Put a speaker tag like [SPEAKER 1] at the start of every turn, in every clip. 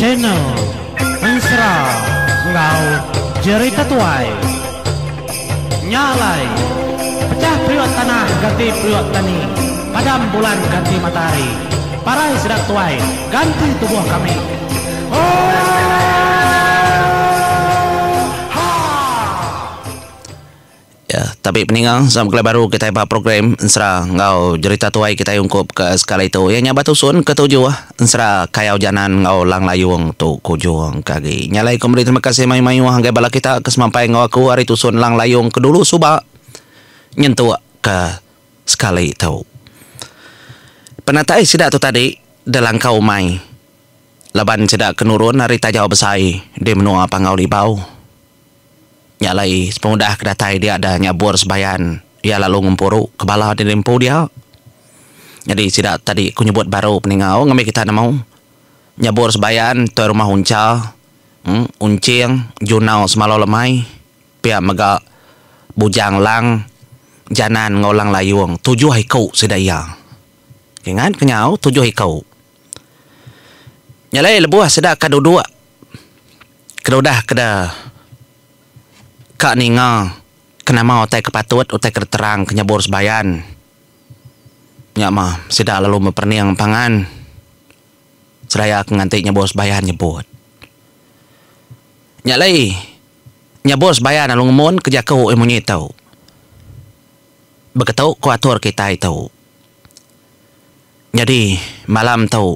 [SPEAKER 1] Channel Ensera enggau Jerita Tuai. Nya alai, pecah periuk tanah ganti periuk tani, padam bulan ganti matahari, parai sida tuai ganti tubuh kami. Oohaa!
[SPEAKER 2] Ya, tabi peninga sama begulai baru kitai ba program ensera enggau jerita tuai kitai ungkup ke sekali tu. Iya nya ba tusun ke tujuh ensera Kayau Janan enggau Lang Layung tu ku ujung ke agi. Nya alai ku meri terima kasih mayuh-mayuh ngagai bala kita ke semampai enggau aku ari tusun Lang Layung ke dulu suba nyentuk ke sekali tu. Penatai sida tu tadi delangkau umai laban sida ke nurun ari tajau besai di menua Panggau Libau. Nya alai sepengudah ke datai dia da nyabur sebayan iya lalu ngempuru ke bala diri empu dia. Nyadi sida tadi ku nyebut baru peninga au ngambi kita nemu nyabur sebayan tuai rumah Uncha uhh Unching Junau semalau lemai pia mega Bujang Lang Janan enggau Lang Layung tujuh iku sida iya. Ingat ke nyau tujuh iku. Nya alai lebuh sida ka duduk. Ke udah ke da ka ninga ke nama utai ke patut utai ke terang ke nyebur sebayan nya mah sida lalu meperening pangan seraya ke nganti nyebur sebayan nyebut. Nya alai nyebur sebayan lalu ngemun ke jaku iya munyi tu. Beketu ku atur kitai tu. Nyadi malam tu.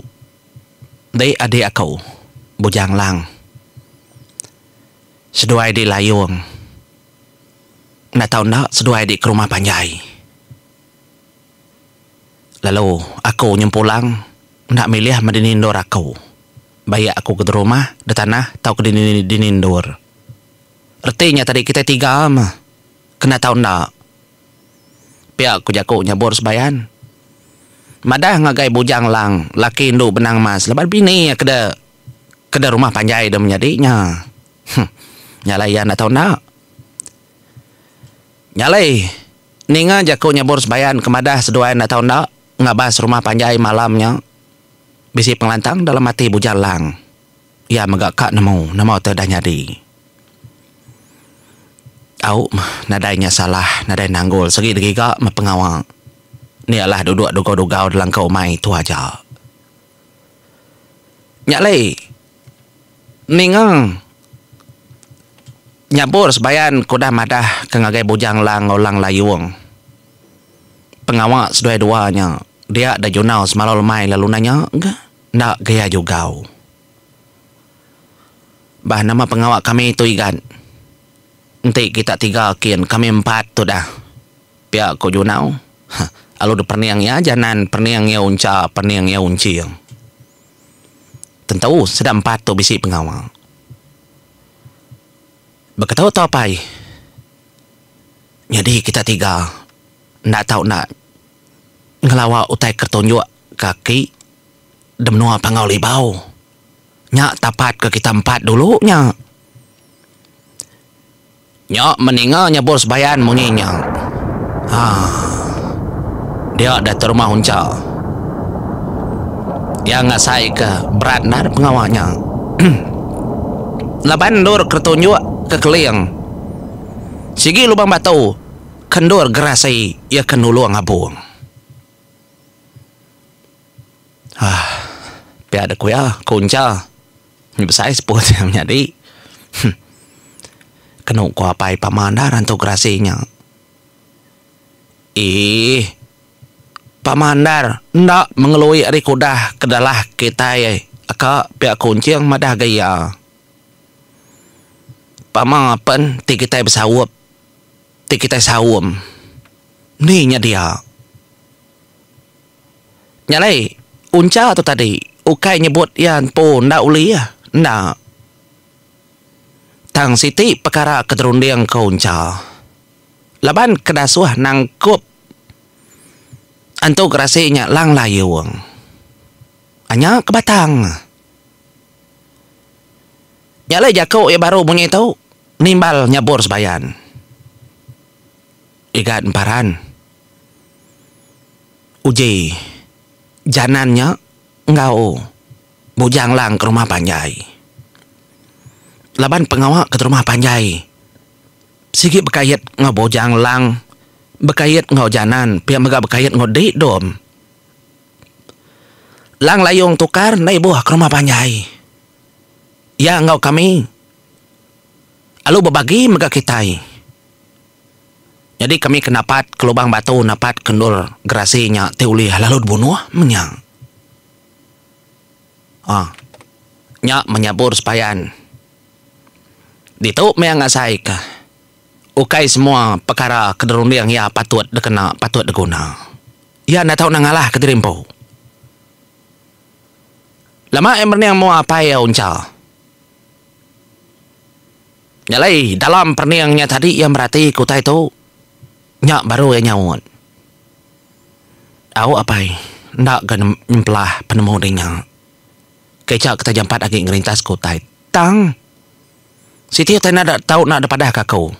[SPEAKER 2] Dei adik aku, Bujang Lang. Seduai di Layong. Enda tau enda seduai di ke rumah panjai. Lalu aku nyempulang enda milih meh dini endur aku. Baik aku ke derumah, de tanah tauka dini dini endur. Reti nya tadi kitai tiga meh ke enda tau enda. Pia ku jaku nyabur sebayan. Madah ngagai Bujang Lang laki indu Benang Mas laban bini iya keda keda rumah panjai da menyadi nya. Huh. Nya alai iya enda tau enda. Nya alai ninga jaku nyabur sebayan ke madah seduai enda tau enda ngabas rumah panjai malam nya bisi pengelantang dalam ati Bujang Lang. Iya mega ka nemu nama utai udah nyadi. Au meh nadai nya salah nadai nanggul segi digiga meh pengawa. Ni alah duduk dugau-dugau dalam ke umai tu aja. Nya alai ninga nyabur sebayan ke udah madah ke ngagai Bujang Lang enggau Lang Layung pengawa seduai dua nya dia da junau semalau lemai lalu nanya ga. Enda gaya jugau. Bah nama pengawa kami tu igat. Enti kita tiga kin kami empat tu dah. Pia ku Junau. Huh alu dep pening iya janan pening iya uncha pening iya unching. Tentu sida empat tu bisi pengawa. Beketu tu apai. Nyadi kita tiga enda tau enda ngelawa utai ke tunjuk ke aki de menua Panggau Libau. Nya tapat ke kita empat dulu nya. Nya meninga nyebur sebayan munyi nya. Haa. Dia da terumah uncha. Iya ngasai ke berat endar pengawa nya. Laban endur ke tunjuk ke keling. Sigi lubang batu ke endur gerasi iya ke nulung abung. Hah. Pia dek ku iya, ku Uncha. Nya besai seput iya menyadi. Huh. Kenu ku apai pama enda rantu gerasi nya. Iih. Pama endar enda mengelui ari ke udah ke dalah kitai aka pia ku Unching madah ga iya. Pama pen ti kitai besaup ti kitai saum. Ni nya dia. Nya alai, uncha tu tadi ukai nyebut iya empu enda ulih, enda. Tang siti pekara ke terundingka uncha laban ke dasuh nangkup antu gerasi nya Lang Layung. Anya ke batang. Nya alai jaku iya baru munyi tu nimbal nyabur sebayan. Igat emparan. Uji janan nya enggau. Bujang Lang ke rumah panjai. Laban pengawa ke rumah panjai sigi bekait enggau Bujang Lang, bekait enggau Janan pia mega bekait enggau Dik Dom. Lang Layong tukar enda ibuh ke rumah panjai. Iya enggau kami alu bebagi mega kitai. Nyadi kami ke napat ke lubang batu napat ke endur gerasi nya ti ulih lalu dibunuh meh nya. Aa. Nya menyabur sepayan. Ditu meh ngasaika ukai semua pekara ke dirunding iya patut dikena patut diguna. Iya enda tau ngalahka diri empu. Lama iya merening mua apai iya uncha. Nya alai dalam perening nya tadi iya meratika utai tu nya baru iya nyaut. Au apai enda ga nyempelah penemu deh nya. Kecha kitai jampat agi ngerintaska utai tang siti utai enda tau enda dipadahka aku.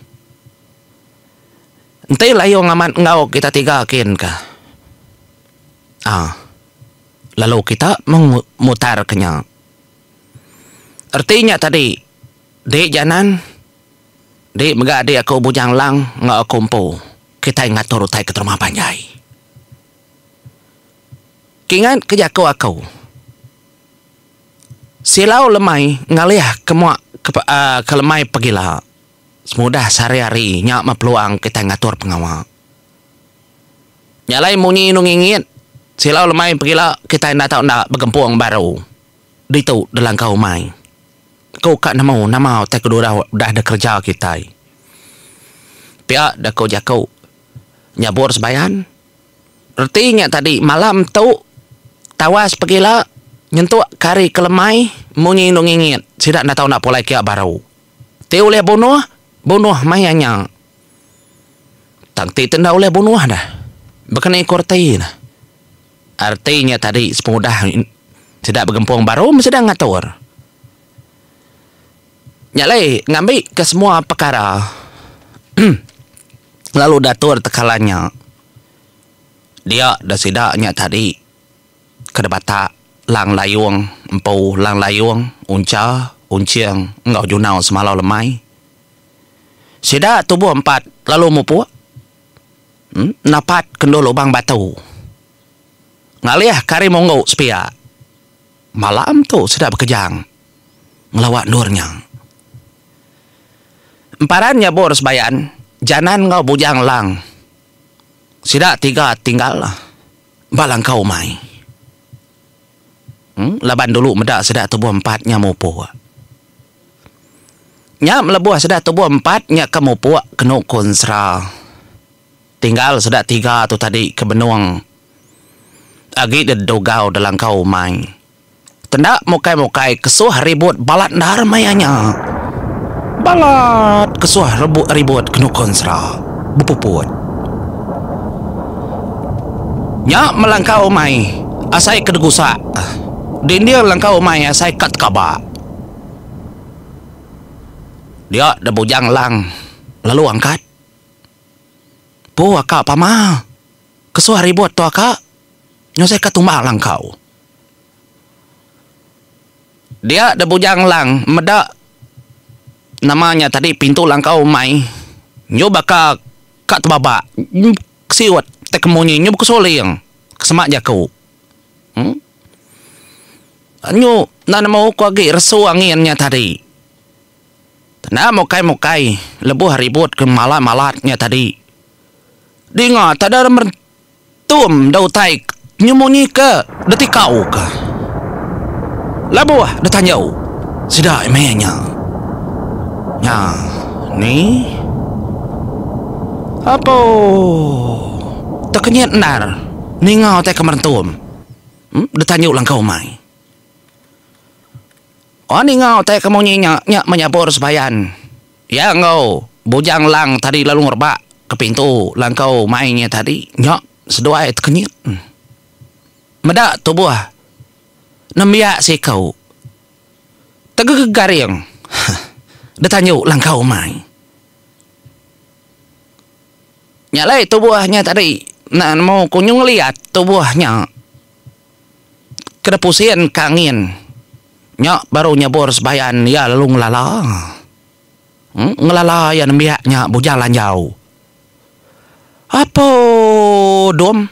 [SPEAKER 2] Enti layung amat enggau kita tiga kin ka. Aa lalu kita meh mutarka nya. Reti nya tadi, dik janan, dik mega adik aku Bujang Lang enggau aku empu kitai ngatur utai ke terumah panjai. Kingat ke jaku aku, silau lemai ngalih ke mua ke lemai pegila semudah sehari-hari nya meh peluang kitai ngatur pengawa. Nya alai munyi inu ngingit, silau lemai pegila kitai enda tau enda begempung baru. Ditu delangkau umai. Ku ka nemu nama utai ke udah udah dikereja kitai. Pia da ku jaku nyabur sebayan. Reti nya tadi malam tu tawas pegila nyentuk ke hari ke lemai munyi indu ngingit sida enda tau enda pulai kia baru. Ti ulih bunuh, bunuh maya nya. Tang ti enda ulih bunuh dah. Baka ni ku reti ne. Arti nya tadi sepengudah sida begempung baru meh sida ngatur. Nya alai ngambika semua pekara lalu diatur tekala nya dia da sida nya tadi ke dibatak Lang Layung empu Lang Layung Uncha Unching enggau Junau semalau lemai. Sida tubuh empat lalu mupuk. Napat ke endur lubang batu. Ngalih ke ari munggu sepiak. Malam tu sida bekejang ngelawa endur nya. Emparan nyabur sebayan, Janan enggau Bujang Lang sida tiga tinggal ba langkau umai. Laban dulu meda sida tubuh empat nya mupuk. Nya melebuh sida tubuh empat nya ke mupuk kenu ku ensera. Tinggal sida tiga tu tadi ke benung agi dedugau delangkau umai. Tenda mukai-mukai kesuh ribut balat endar maya nya. Balat kesuh ribut kenu ku ensera bepuput. Nya melangkau umai asai ke degusak. Dinding langkau umai asai ka tekaba. Dia da Bujang Lang lalu angkat. Pu aka pama. Kesuah ribut tu aka. Nyusai ka tumbang langkau. Dia da Bujang Lang meda nama nya tadi pintu langkau umai nyu baka ka tebaba siut tai ke munyi nyu bekesuling ke sema jaku. Em nyu enda nemu ku agi resu angin nya tadi. Enda mukai-mukai lebuh ribut ke malat-malat nya tadi. Dinga tada merentum da utai nyemunyi ke detikau ke. Lebuh detanjau sida meh nya. Nya ni. Apo tekenyit endar ninga utai ke merentum detanjau langkau umai. Orang ninga utai ke munyi nya, nya menyabur sebayan. Iya enggau Bujang Lang tadi lalu ngerebak ke pintu langkau mai nya tadi. Nya seduai tekenyit. Meda tubuh nembiak siku tegegaring ditanju langkau mai. Nya alai tubuh nya tadi enda nemu ku nyung ngeliat tubuh nya. Kena pusin ka angin. Nya baru nyabur sebayan iya lalu ngelala. Ngelala iya nembiak nya Bujang Lanjau. Apo dom.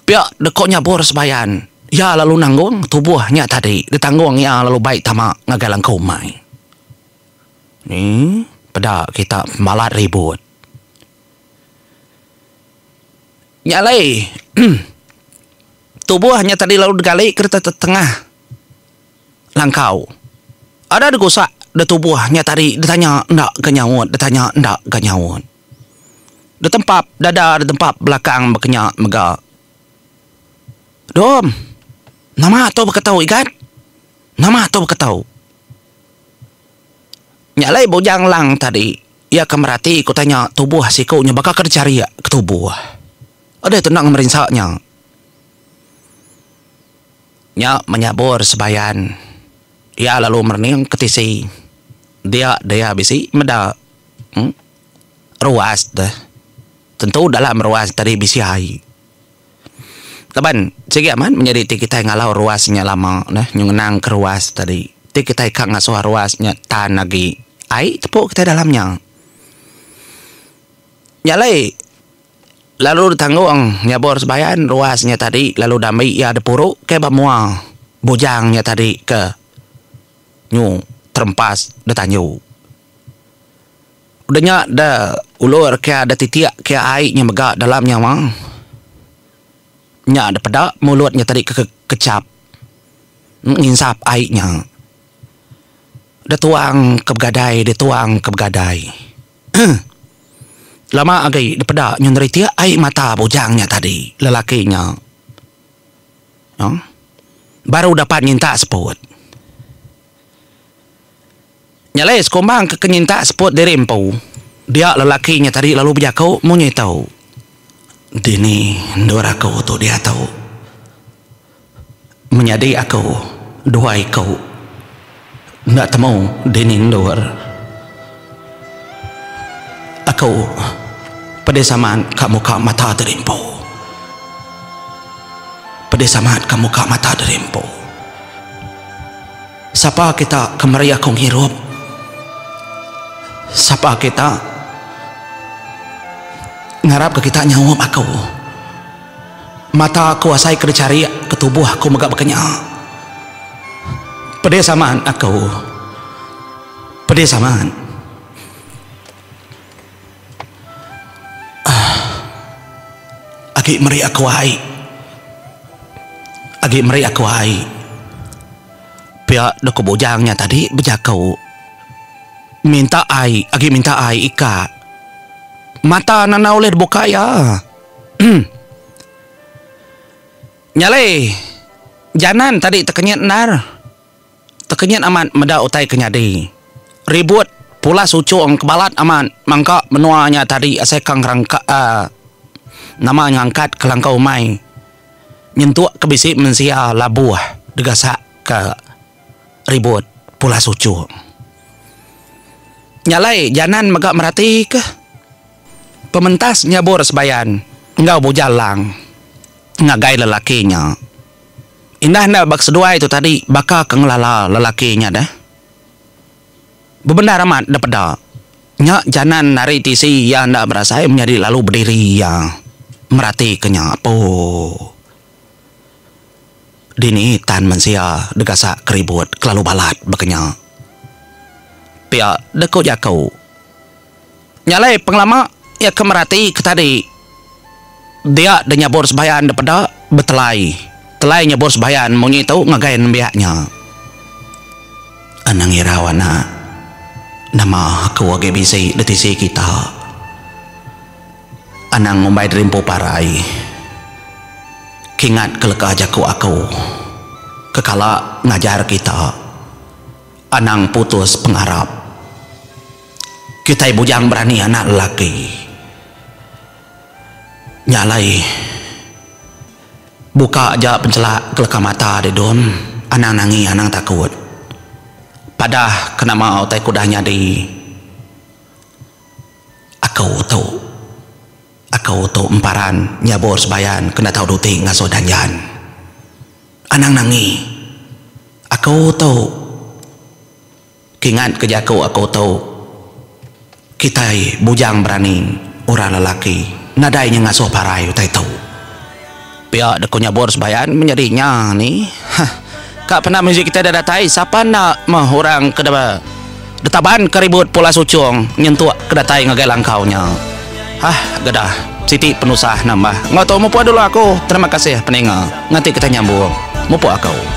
[SPEAKER 2] Pia deka nyabur sebayan iya lalu nanggung tubuh nya tadi ditanggung iya lalu bai tama ngagai langkau umai. Ni peda kita malat ribut. Nya alai tubuh nya tadi lalu digali ke tengah langkau. Ada digusak da tubuh nya tadi ditanya enda ga nyaut ditanya enda ga nyaut. Ditempap dada ditempap belakang baka nya mega. Dom nama tu baka tu igat nama tu baka tu. Nya alai Bujang Lang tadi, iya ke merati ku tanya tubuh siku nya baka ke dicharik ke tubuh. Deh tu enda ngemerinsa nya. Nya menyabur sebayan. Iya lalu merening ke tisi. Dia dia bisi meda uhh ruas deh. Tentu dalam ruas tadi bisi ai. Laban sigi amat menyadi ti kitai ngalau ruas nya lama neh nyenang ke ruas tadi ti kitai ka ngasuh ruas nya tan agi ai tepu kitai dalam nya. Nya alai lalu ditanggung nyabur sebayan ruas nya tadi lalu dambi iya dipuru ke ba mua bujang nya tadi ke nyu terempas da tanju. Udah nya da ulur ke da titik ke ai nya mega dalam nyawa. Nya da peda mulut nya tadi ke kechap nginsap ai nya. Da tuang ke begadai da tuang ke begadai. Lama agi da peda nyu neritik ai mata bujang nya tadi lelaki nya. Baru dapat nyintak seput. Nya alai sekumbang ke nyintak seput diri empu, dia lelaki nya tadi lalu bejaku munyi tu, Dini endur aku tu diatu. Menyadi aku dua iku enda temu dini endur. Aku pedis amat ka muka mata diri empu. Pedis amat ka muka mata diri empu. Sapa kita ke meri aku ngirup? Sapa kita ngarapka kita nyaup aku? Mata aku asai ke dicharik ke tubuh aku mega baka nya. Pedis amat aku. Pedis amat. Agi meri aku ai. Agi meri aku ai. Pia deka bujang nya tadi bejaku. Minta ai, agi minta ai ika. Mata nanda ulih dibuka iya. Nya alai janan tadi tekenyit endar. Tekenyit amat meda utai ke nyadi. Ribut pulas uchung ke balat amat mangka menua nya tadi asai ka ngerangka nama ngangkat ke langkau umai nyentuk ke bisi mensia labuh digasak ke ribut pulas uchung. Nya alai Janan mega merati ke pementas nyabur sebayan enggau Bujang Lang ngagai lelaki nya. Indah enda bak seduai tu tadi baka ke ngelala lelaki nya deh. Bebendar amat deh peda. Nya janan ari tisi iya enda berasai menyadi lalu bediri iya merati ke nya. Apoo. Dini tan mensia degasak keribut kelalu balat baka nya. Pia deh ku jaku. Nya alai pengelama iya ke merati ke tadi dia deh nyabur sebayan depeda betelai. Telai nyabur sebayan munyi tu ngagai nembiak nya. Anang irau anak. Nama aku agi bisi di tisi kita. Anang ngumbai diri empu parai. Kingat ke leka jaku aku ke kala ngajar kita. Anang putus pengarap. Kitai bujang berani anak lelaki. Nya alai buka aja penchelak ke leka mata deh dom. Anang nangi anang takut. Padah ke nama utai ke udah nyadi aku tu. Aku tu emparan nyabur sebayan kena tau duti ngasuh danjan. Anang nangi. Aku tu kingat ke jaku aku tu kitai bujang berani orang lelaki nadai nya ngasuh parai utai tu. Pia deka nyabur sebayan menyadi nya ni. Hah. Ka penda muzik kitai dah datai sapa enda meh orang ke deba ditaban ke ribut pulas uchung nyentuk ke datai ngagai langkau nya. Hah gedah siti penusah nambah. Enggau tu mupuk dulu aku. Terima kasih peninga nganti kitai nyambung. Mupuk aku.